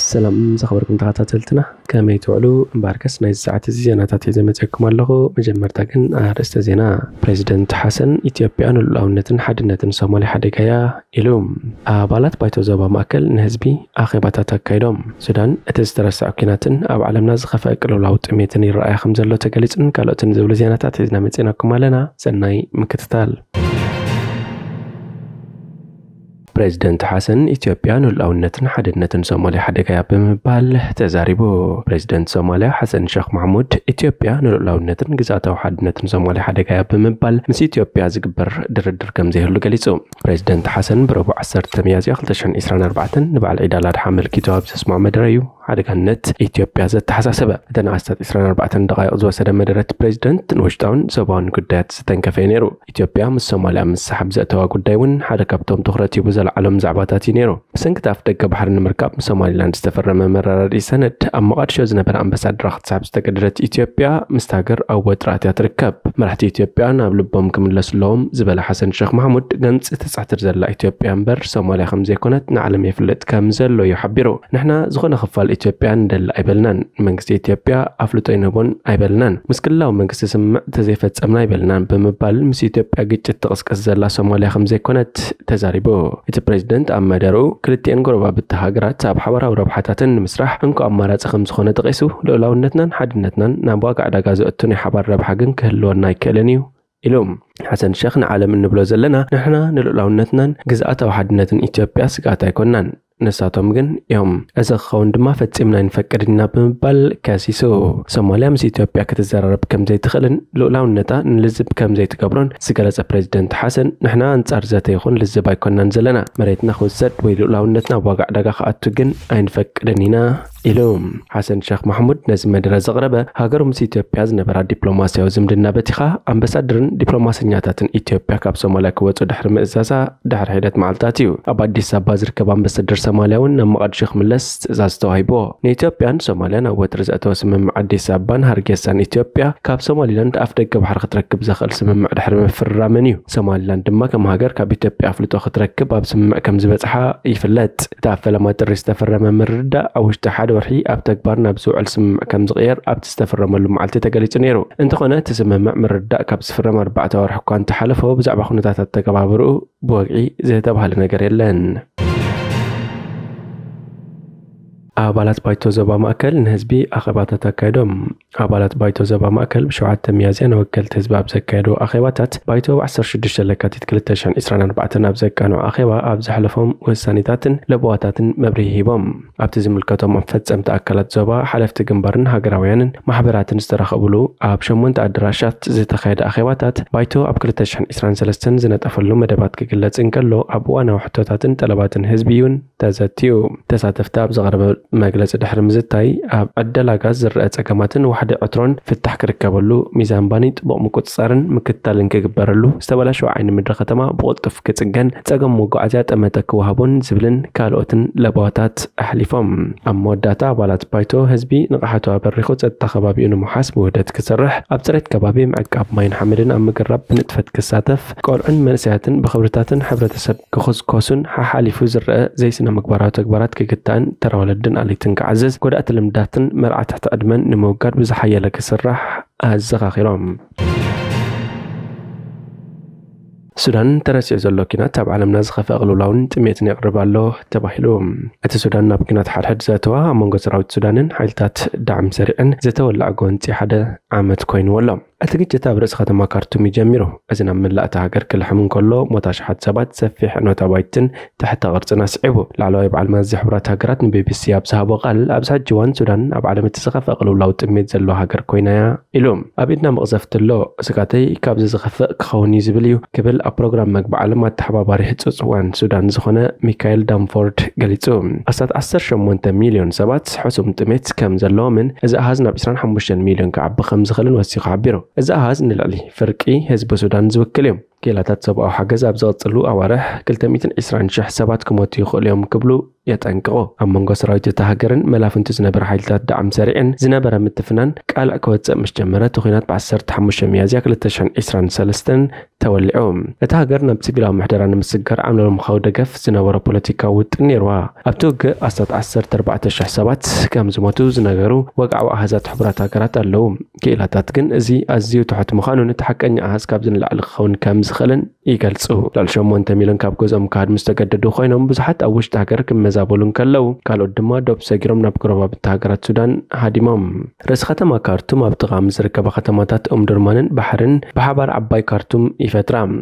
ሰላም ዝኸበርኩም ተኸታተልትና፣ ከመይ ትውዕሉ? እምበኣርከስ ናይዚ ሰዓት እዚ ዜናታት ሒዘ መጺአኩም ኣለኹ። መጀመርታ ግን ኣርእስተ ዜና። ፕሬዚደንት ሓሰን፣ ኢትዮጵያ ንሉዓላውነትን ሓድነትን ሶማልያ ሓደጋ እያ ኢሉ። ኣባላት ባይቶ ዞባ ማእከል ንህዝቢ ኣኼባታት ኣካይዶም። ሱዳን፣ እቲ ዝተረስዐ ኲናትን ኣብ ዓለምና ዝኸፍአ ቅልውላው ጥሜትን ይረኣያ ከም ዘሎ ተገሊጹን ካልኦትን ዝብሉ ዜናታት ሒዝና መጺናኩም ኣለና። ሰናይ ምክትታል። ፕሬዚደንት ሓሰን፣ ኢትዮጵያ ንሉዓላውነትን ሓድነትን ሶማልያ ሓደጋ እያ ብምባል ተዛሪቡ። ፕሬዚደንት ሶማልያ ሓሰን ሸኽ ማሕሙድ፣ ኢትዮጵያ ንሉዓላውነትን ግዝኣታዊ ሓድነትን ሶማልያ ሓደጋ እያ ብምባል ምስ ኢትዮጵያ ዝግበር ድርድር ከም ዘይህሉ ገሊጹ። ፕሬዚደንት ሓሰን ብረቡዕ ዓሰርተ ሚያዝያ ክልተ ሽሕን ዕስራን ኣርባዕተን ንበዓል ዒድ ኣል ኣድሓ ኣመልኪቱ ኣብ ዘስምዖ መደረ እዩ ሓደጋነት ኢትዮጵያ ዘተሓሳሰበ። እተን ኣስታት ዕስራን ኣርባዕተን ደቓይቕ ዝወሰደ መደረ እቲ ፕሬዚደንት ንውሽጣውን ዞባውን ጉዳያት ዝተንከፈ እዩ ነይሩ። ኢትዮጵያ ምስ ሶማልያ ምስሓብ ዘእተዋ ጉዳይ እውን ሓደ ካብቶም ትኹረት ሂቡ ዘልዓሎም ዛዕባታት እዩ ነይሩ። ብሰንኪ እቲ ኣፍ ደገ ባሕሪ ንምርካብ ምስ ሶማሊላንድ ዝተፈረመ መረዳድኢ ሰነድ ኣብ ሞቓድሾ ዝነበረ ኣምባሳደራ ክትስሕብ ዝተገደደት ኢትዮጵያ ምስታ ሃገር ኣብ ወጥሪ ኣትያ ትርከብ። መራሕቲ ኢትዮጵያ ናብ ልቦም ክምለሱ ኣለዎም ዝበለ ሓሰን ሸኽ ማሕሙድ፣ ገምፂ ትፅሕትር ዘላ ኢትዮጵያ እምበር ሶማልያ ከም ዘይኮነት ንዓለም የፍልጥ ከም ዘሎ እዩ ሓቢሩ። ንሕና ዝኾነ ክፋል ኢትዮጵያ ንደሊ ኣይበልናን። መንግስቲ ኢትዮጵያ ኣፍልጦ ይንህቦን ኣይበልናን። ምስ ክልላዊ መንግስቲ ስምምዕ ተዘይፈጸምና ኣይበልናን ብምባል ምስ ኢትዮጵያ ግጭት ትቕስቀስ ዘላ ሶማልያ ከም ዘይኮነት ተዛሪቡ። እቲ ፕሬዚደንት ኣብ መደርኡ ክልቲኤን ጎረባብቲ ሃገራት ኣብ ሓባራዊ ረብሓታትን ንምስራሕ እንኮ ኣማራጺ ከም ዝኾነ ጠቒሱ፣ ልኡላውነትናን ሓድነትናን ናብ ዋጋ ዕዳጋ ዘእቱ ናይ ሓባር ረብሓ ግን ክህልወና ኣይክእልን እዩ ኢሉ። ሓሰን ሸኽ ንዓለም እንብሎ ዘለና ንሕና ንልኡላውነትናን ግዝኣታዊ ሓድነትን ኢትዮጵያ ስግኣት ኣይኮንናን። ንሳቶም ግን እዮም። እዚ ክኸውን ድማ ፈጺምና ኣይንፈቅድን ኢና ብምባል ከሲሱ። ሶማልያ ምስ ኢትዮጵያ ክትዘራረብ ከም ዘይትኽእልን ልኡላውነታ ንልዝብ ከም ዘይትገብሮን ዝገለጸ ፕሬዚደንት ሓሰን፣ ንሕና ኣንጻር ዘተ ይኹን ልዝብ ኣይኮንናን ዘለና። መሬትና ክውሰድ ወይ ልኡላውነትና ኣብ ዋጋ ዕዳጋ ክኣቱ ግን ኣይንፈቅድን ኢና ኢሉ። ሓሰን ሸኽ ማሕሙድ ነዚ መደረ ዘቕረበ፣ ሃገሩ ምስ ኢትዮጵያ ዝነበራ ዲፕሎማስያዊ ዝምድና በቲኻ፣ ኣምባሳደርን ዲፕሎማሰኛታትን ኢትዮጵያ ካብ ሶማልያ ክወጹ ድሕሪ ምእዛዛ ድሕሪ ሒደት መዓልታት እዩ። ኣብ ኣዲስ ኣበባ ዝርከብ ኣምባሳደር ሶማልያ እውን ናብ መቓድሾ ክምለስ ትእዛዝ ተዋሂብዎ። ንኢትዮጵያን ሶማልያን ኣብ ወጥሪ ዘእተወ ስምምዕ ኣዲስ ኣበባን ሃርጌሳን ኢትዮጵያ ካብ ሶማሊላንድ ኣፍ ደገ ባሕሪ ክትረክብ ዘኽእል ስምምዕ ድሕሪ ምፍርራመን እዩ። ሶማሊላንድ ድማ ከም ሃገር ካብ ኢትዮጵያ ኣፍልጦ ክትረክብ ኣብ ስምምዕ ከም ዝበጽሓ ይፍለጥ። እቲ ኣብ ፈለማ ጥሪ ዝተፈረመ ምርድዳእ ኣብ ውሽጢ ሓደ ወርሒ ኣብ ተግባር ናብ ዝውዕል ስምምዕ ከም ዝቕየር ኣብቲ ዝተፈረመሉ መዓልቲ ተገሊጹ ነይሩ። እንተኾነ እቲ ስምምዕ ምርድዳእ ካብ ዝፍረም ኣርባዕተ ኣዋርሕ እኳ እንተሓለፎ ብዛዕባ ኩነታት ኣተገባብርኡ ብወግዒ ዝተባህለ ነገር የለን። ኣባላት ባይቶ ዞባ ማእከል ንህዝቢ ኣኼባታት ኣካይዶም። ኣባላት ባይቶ ዞባ ማእከል ብሸውዓተ ሚያዝያ ንወከልቲ ህዝቢ ኣብ ዘካየዶ ኣኼባታት፣ ባይቶ ብ ዓሰርተ ሽዱሽተ ለካቲት ክልተ ሽሕን ዕስራን ኣርባዕተን ኣብ ዘቃንዖ ኣኼባ ኣብ ዘሕለፎም ውሳኔታትን ለበዋታትን መብርሂ ሂቦም። ኣብቲ ዝምልከቶም ፈጸምቲ ኣካላት ዞባ፣ ሓለፍቲ ግንባርን ሃገራውያንን ማሕበራትን ዝተረኸብሉ ኣብ ሸሞንተ ኣደራሻት ዝተኻየደ ኣኼባታት፣ ባይቶ ኣብ ክልተ ሽሕን ዕስራን ሰለስተን ዝነጠፈሉ መደባት ክግለጽ እንከሎ፣ ኣብ እዋናዊ ሕቶታትን ጠለባትን ህዝቢ እውን ተዘትዩ። ተሳተፍቲ ኣብ ዝቐረበ መግለጺ ድሕሪ ምዝታይ፣ ኣብ ዕደላ ጋዝ ዝረአ ጸገማትን ዋሕዲ ዕትሮን ፍታሕ ክርከበሉ፣ ሚዛን ባኒ ጥቡቕ ምቁጽጻርን ምክትታልን ክግበረሉ፣ ዝተበላሸወ ዓይኒ ምድሪ ከተማ ብቕልጡፍ ክጽገን፣ ጸገም መጓዓዝያ ጠመተ ክወሃቦን ዝብልን ካልኦትን ለበዋታት ኣሕሊፎም። ኣብ መወዳእታ ኣባላት ባይቶ፣ ህዝቢ ንቕሓቱ ኣበሪኹ ጸጥታ ከባቢኡ ንምውሓስ ብውህደት ክሰርሕ፣ ኣብ ጽሬት ከባቢ ምዕቃብ ማይን ሓመድን ኣብ ምግራብ ብንጥፈት ክሳተፍ፣ ቆልዑን መንእሰያትን ብኽብርታትን ሕብረተሰብ ክኹስኮሱን ሓሓሊፉ ዝረአ ዘይስነ ምግባራዊ ተግባራት ክግታእን ተራ ወለድን ኣለይትን ክዓዝዝ፣ ጎዳእቲ ልምዳትን መርዓ ትሕቲ ዕድመን ንምውጋድ ብዝሓየለ ክስራሕ ኣዘኻኺሮም። ሱዳን፣ ተረሲዑ ዘሎ ኲናት ኣብ ዓለምና ዝኸፍአ ቅልውላውን ጥሜትን የቕርብ ኣሎ ተባሂሉ። እቲ ሱዳን ናብ ኲናት ሓድሕድ ዘእተዋ ኣብ መንጎ ሰራዊት ሱዳንን ሓይልታት ዳዕም ሰሪዕን ዝተወልዐ ጎንጺ ሓደ ዓመት ኮይንዎ ኣሎ። እቲ ግጭት ኣብ ርእሲ ከተማ ካርቱም እዩ ጀሚሩ። እዚ ናብ መላእ እታ ሃገር ክልሕም እንከሎ፣ ሞት ኣሽሓት ሰባት፣ ሰፊሕ ዕንወት ኣባይትን ትሕተ ቅርጽን ኣስዒቡ። ላዕለዋይ በዓል መዚ ሕቡራት ሃገራት ንቢቢሲ ኣብ ዝሃቦ ቃል፣ ኣብዚ ሕጂ እዋን ሱዳን ኣብ ዓለም እቲ ዝኸፍአ ቅልውላው ጥሜት ዘለዎ ሃገር ኮይና እያ ኢሉ። ኣብ ኢድና መቕዘፍቲ ኣሎ፣ ስጋተይ ካብዚ ዝኸፍእ ክኸውን እዩ ዝብል እዩ ክብል ኣብ ፕሮግራም መግቢ ዓለም ኣተሓባባሪ ህጹጽ ዋን ሱዳን ዝኾነ ሚካኤል ዳንፎርድ ገሊጹ። ኣስታት ዓሰርተ ሸሞንተ ሚልዮን ሰባት ሕሱም ጥሜት ከም ዘለዎምን እዚ ኣሃዝ ናብ ዕስራን ሓሙሽተን ሚልዮን ክዓቢ ከም ዝኽእልን ወሲኹ ሓቢሩ። እዚ ኣሃዝ ንልዕሊ ፍርቂ ህዝቢ ሱዳን ዝውክል እዩ። ክኢላታት ሰብኣዊ ሓገዝ ኣብ ዝቕጽሉ ኣዋርሕ ክልተ ሚእትን ዕስራን ሽሕ ሰባት ክሞቱ ይኽእሉ እዮም ክብሉ የጠንቅቑ። ኣብ መንጎ ሰራዊት እታ ሃገርን መላፍንቱ ዝነበረ ሓይልታት ዳዕም ሰሪዕን ዝነበረ ምትፍናን ቃልዕ ክወፅእ ምስ ጀመረ፣ እቲ ኲናት ብ15 ሚያዝያ 2023 ተወሊዑ። እታ ሃገር ናብ ሲቪላዊ ምሕደራ ንምስግጋር ዓለምለኻዊ ደገፍ ዝነበሮ ፖለቲካዊ ውጥን ነይርዋ። ኣብቲ ውግእ ኣስታት 14,000 ሰባት ከም ዝሞቱ ዝነገሩ ወግዓዊ ኣሃዛት ሕቡራት ሃገራት ኣለዉ። ክኢላታት ግን እዚ ኣዝዩ ትሑት ምዃኑን እቲ ሓቀኛ ኣሃዝ ካብዚ ንላዕሊ ክኸውን ከም ዝኽእልን ይገልጹ። ልዕሊ 8 ሚልዮን ካብ ገዝኦም ክሃድሙ ዝተገደዱ ኮይኖም፣ ብዙሓት ኣብ ውሽጢ ሃገር ክመዛበሉ እንከለዉ፣ ካልኦት ድማ ዶብ ሰጊሮም ናብ ጎረባብቲ ሃገራት ሱዳን ሃዲሞም። ርእሲ ከተማ ካርቱም ኣብ ጥቓ ምስ ዝርከባ ከተማታት ኡምዱርማንን ባሕርን ብሓባር ዓባይ ካርቱም ይፈጥራ።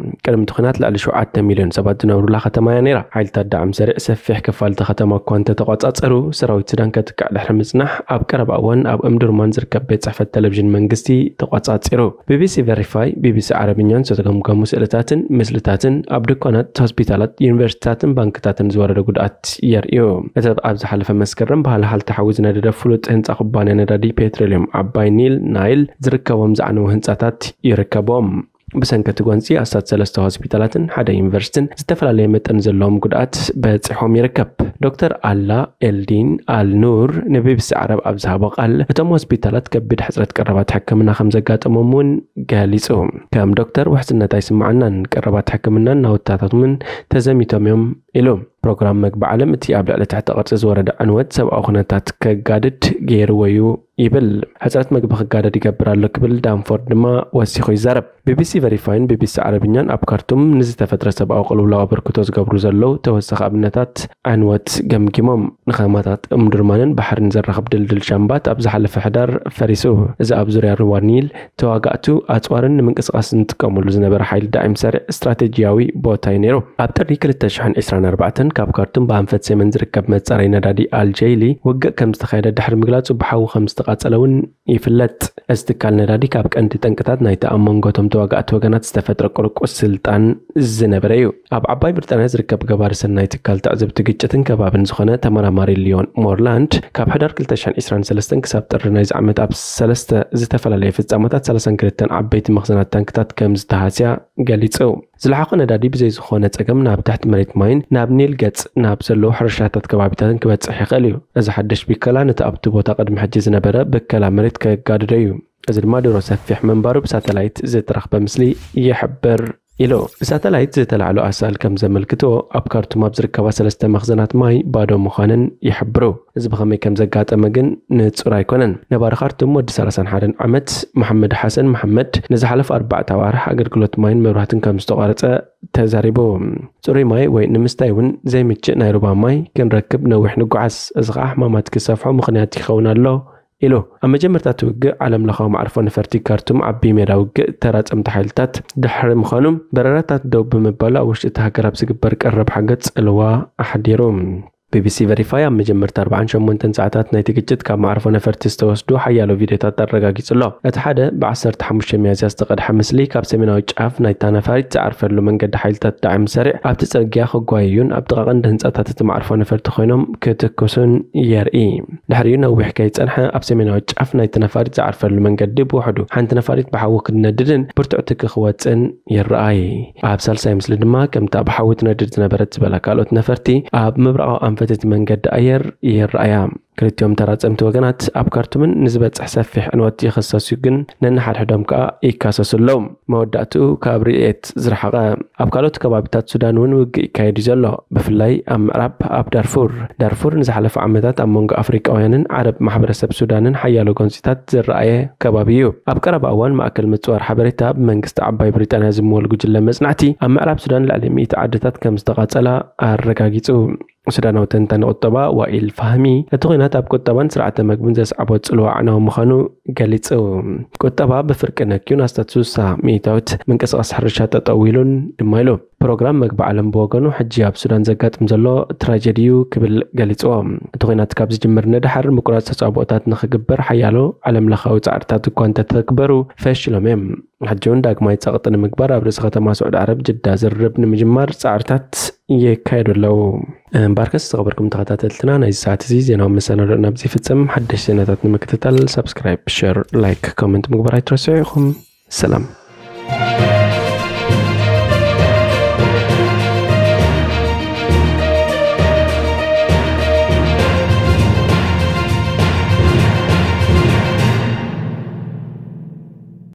ቅድሚ እቲ ኲናት ልዕሊ 7 ሚልዮን ሰባት ዝነብሩላ ከተማ እያ ነይራ። ሓይልታት ዳዕም ሰሪዕ ሰፊሕ ክፋል እታ ከተማ እኳ እንተተቆጻጸሩ፣ ሰራዊት ሱዳን ከጥቅዕ ድሕሪ ምጽናሕ፣ ኣብ ቀረባ እዋን ኣብ ኡምዱርማን ዝርከብ ቤት ጽሕፈት ቴሌቪዥን መንግስቲ ተቆጻጺሩ። ቢቢሲ ቨሪፋይ፣ ቢቢሲ ዓረብኛን ዝተገምገሙ ስእልታትን ምስልታትን ኣብ ድኳናት፣ ሆስፒታላት፣ ዩኒቨርሲቲታትን ባንክታትን ዝወረደ ጉድኣት የርእዩ። እቲ ኣብ ዝሓለፈ መስከረም ብሃልሃልቲ ሓዊ ዝነደደ ፍሉጥ ህንጻ ኩባንያ ነዳዲ ፔትሮልየም ዓባይ ኒል ናይል ዝርከቦም ዝዓነዉ ህንጻታት ይርከቦም። ብሰንኪ እቲ ጎንጺ ኣስታት ሰለስተ ሆስፒታላትን ሓደ ዩኒቨርሲቲን ዝተፈላለየ መጠን ዘለዎም ጉድኣት በጺሖም ይርከብ። ዶክተር ኣላ ኤልዲን ኣል ኑር ንቢቢሲ ዓረብ ኣብ ዝሃቦ ቃል፣ እቶም ሆስፒታላት ከቢድ ሕጽረት ቀረባት ሕክምና ከም ዘጋጠሞም እውን ገሊጹ። ከም ዶክተር ውሕስነት ኣይስምዓናን፣ ቀረባት ሕክምናን ናውታታቶምን ተዘሚቶም እዮም ኢሉ። ፕሮግራም መግቢ ዓለም እቲ ኣብ ልዕሊ ትሕተ ቅርጺ ዝወረደ ዕንወት ሰብኣዊ ኩነታት ከጋድድ ገይርዎ እዩ ይብል። ሕጽረት መግቢ ክጋደድ ይገብር ኣሎ ክብል ዳንፎርድ ድማ ወሲኹ ይዛረብ። ቢቢሲ ቨሪፋይን ቢቢሲ ዓረብኛን ኣብ ካርቱም ንዝተፈጥረ ሰብኣዊ ቅልውላው ኣበርክቶ ዝገብሩ ዘለዉ ተወሳኺ ኣብነታት ዕንወት ገምጊሞም። ንኸተማታት እምዱርማንን ባሕርን ዘራኽብ ድልድል ሻምባት ኣብ ዝሓለፈ ሕዳር ፈሪሱ። እዚ ኣብ ዙርያ ሩባ ኒል ተዋጋእቱ ኣጽዋርን ንምንቅስቓስ ዝጥቀሙሉ ዝነበረ ሓይሊ ዳዒም ሰሪዕ ስትራቴጂያዊ ቦታ እዩ ነይሩ። ኣብ ጥሪ 2024 ካብ ካርቱም ብኣንፈት ሰሜን ዝርከብ መጻረይ ነዳዲ ኣልጀይሊ ውግእ ከም ዝተኻየደ ድሕሪ ምግላጹ ብሓዊ ከም ዝተቓጸለ እውን ይፍለጥ። እዚ ትካል ነዳዲ ካብ ቀንዲ ጠንቅታት ናይቲ ኣብ መንጎ እቶም ተዋጋእቲ ወገናት ዝተፈጥረ ቁርቁስ ስልጣን ዝነበረ እዩ። ኣብ ዓባይ ብሪጣንያ ዝርከብ ገባሪ ሰናይ ትካል ትዕዝብቲ ግጭትን ከባብን ዝኾነ ተመራማሪ ሊዮን ሞርላንድ ካብ ሕዳር 2023 ክሳብ ጥሪ ናይዚ ዓመት ኣብ ሰለስተ ዝተፈላለየ ፍጻመታት 32 ዓበይቲ መኽዘናት ታንክታት ከም ዝተሃስያ ገሊጹ። ዝለሓኾ ነዳዲ ብዘይ ዝኾነ ጸገም ናብ ትሕቲ መሬት ማይን ናብ ኒል ገጽ ናብ ዘለዉ ሕርሻታት ከባቢታትን ክበጽሕ ይኽእል እዩ። እዚ ሓድሽ ብከላ ነቲ ኣብቲ ቦታ ቅድሚ ሕጂ ዝነበረ ብከላ መሬት ከጋድዶ እዩ። እዚ ድማ ድሮ ሰፊሕ ምንባሩ ብሳተላይት ዝተረኽበ ምስሊ ይሕብር ኢሉ። ብሳተላይት ዝተላዕሉ ኣሳእል ከም ዘመልክትዎ ኣብ ካርቱም ኣብ ዝርከባ ሰለስተ መኽዘናት ማይ ባዶ ምዃነን ይሕብሩ። እዚ ብኸመይ ከም ዘጋጠመ ግን ንጹር ኣይኮነን። ነባሪ ካርቱም ወዲ 31 ዓመት መሓመድ ሓሰን መሓመድ ንዝሓለፉ ኣርባዕተ ኣዋርሕ ኣገልግሎት ማይን መብራህትን ከም ዝተቋረጸ ተዛሪቡ። ጽሩይ ማይ ወይ ንምስታይ እውን ዘይምችእ ናይ ሩባ ማይ ክንረክብ ነዊሕ ንጓዓዝ። እዚ ኸኣ ሕማማት ክሰፍሖ ምኽንያት ይኸውን ኣሎ ኢሉ። ኣብ መጀመርታ እቲ ውግእ ዓለም ለኻዊ መዓርፎ ነፈርቲ ካርቱም ዓቢ ሜዳ ውግእ ተራጸምቲ ሓይልታት ድሕሪ ምዃኑ በረራታት ደው ብምባሉ ኣብ ውሽጢ እቲ ሃገር ኣብ ዝግበር ቀረብ ሓገዝ ጽልዋ ኣሕዲሩ። ቢቢሲ ቨሪፋይ ኣብ መጀመርታ 48 ሰዓታት ናይቲ ግጭት ካብ መዓርፎ ነፈርቲ ዝተወስዱ ሓያሎ ቪድዮታት ኣረጋጊጹ ኣሎ። እቲ ሓደ ብ15 ሚያዝያ ዝተቐድሐ ምስሊ ካብ ሰሜናዊ ጫፍ ናይታ ነፋሪት ዝዓርፈሉ መንገዲ ሓይልታት ዳዕም ሰሪዕ ኣብቲ ጽርግያ ክጓየዩን ኣብ ጥቓ ቀንዲ ህንጻታት እቲ መዓርፎ ነፈርቲ ኮይኖም ክትኩሱን የርኢ። ድሕሪኡ ነዊሕ ከይጸንሐ ኣብ ሰሜናዊ ጫፍ ናይቲ ነፋሪት ዝዓርፈሉ መንገዲ ብውሕዱ ሓንቲ ነፋሪት ብሓዊ ክትነድድን ብርቱዕ ትኪ ክወጽእን ይረኣይ። ኣብ ሳልሳይ ምስሊ ድማ ከምታ ብሓዊ ትነድድ ዝነበረት ዝበላ ካልኦት ነፈርቲ ኣብ ምብራቓዊ ኣንፈት እቲ መንገዲ ኣየር ይረኣያ። ክልቲኦም ተራጸምቲ ወገናት ኣብ ካርቱምን ንዝበጽሕ ሰፊሕ ዕንወት ይኽሰሱ፣ ግን ነንሓድሕዶም ከኣ ይካሰሱ ኣለዉ። መወዳእትኡ ካብ ርእየት ዝረሓቐ። ኣብ ካልኦት ከባቢታት ሱዳን እውን ውግእ ይካየድ እዩ ዘሎ፣ ብፍላይ ኣብ ምዕራብ ኣብ ዳርፉር። ዳርፉር ንዝሓለፈ ዓመታት ኣብ መንጎ ኣፍሪቃውያንን ዓረብ ማሕበረሰብ ሱዳንን ሓያሎ ጎንጺታት ዝረኣየ ከባቢ እዩ። ኣብ ቀረባ እዋን ማእከል ምጽዋር ሓበሬታ ብመንግስቲ ዓባይ ብሪጣንያ ዝምወል ጉጅለ መጽናዕቲ ኣብ ምዕራብ ሱዳን ልዕሊ ሚእቲ ዓድታት ከም ዝተቓጸላ ኣረጋጊጹ። ሱዳናዊ ተንታኒ ቁጠባ ዋኢል ፋህሚ እቲ ኲናት ኣብ ቁጠባን ስርዓተ መግብን ዘስዓቦ ጽልዋ ኣዕናዊ ምዃኑ ገሊጹ። ቁጠባ ብፍርቂ ነክዩን ኣስታት 60 ሚእታዊት ምንቅስቓስ ሕርሻ ጠጠው ኢሉን ድማ ኢሉ። ፕሮግራም መግቢ ዓለም ብወገኑ ሕጂ ኣብ ሱዳን ዘጋጥም ዘሎ ትራጀዲ እዩ ክብል ገሊጽዎ። እቲ ኲናት ካብ ዝጅምር ንድሓር ምቁራጽ ተጻብኦታት ንኽግበር ሓያሎ ዓለም ለኻዊ ጻዕርታት እኳ እንተተግበሩ ፈሺሎም እዮም። ሕጂ እውን ዳግማይ ጸቕጢ ንምግባር ኣብ ርእሲ ከተማ ስዑዲ ዓረብ ጅዳ ዝርርብ ንምጅማር ጻዕርታት ይካየዱ ኣለዉ። እምበኣርከስ ዝተኸበርኩም ተኸታተልትና ናይዚ ሰዓት እዚ ዜናዊ መሰናዶ ናብዚ ይፍጽም። ሓደሽ ዜናታት ንምክትታል ሳብስክራይብ፣ ሸር፣ ላይክ፣ ኮመንት ምግባር ኣይትረስዑ ኢኹም። ሰላም።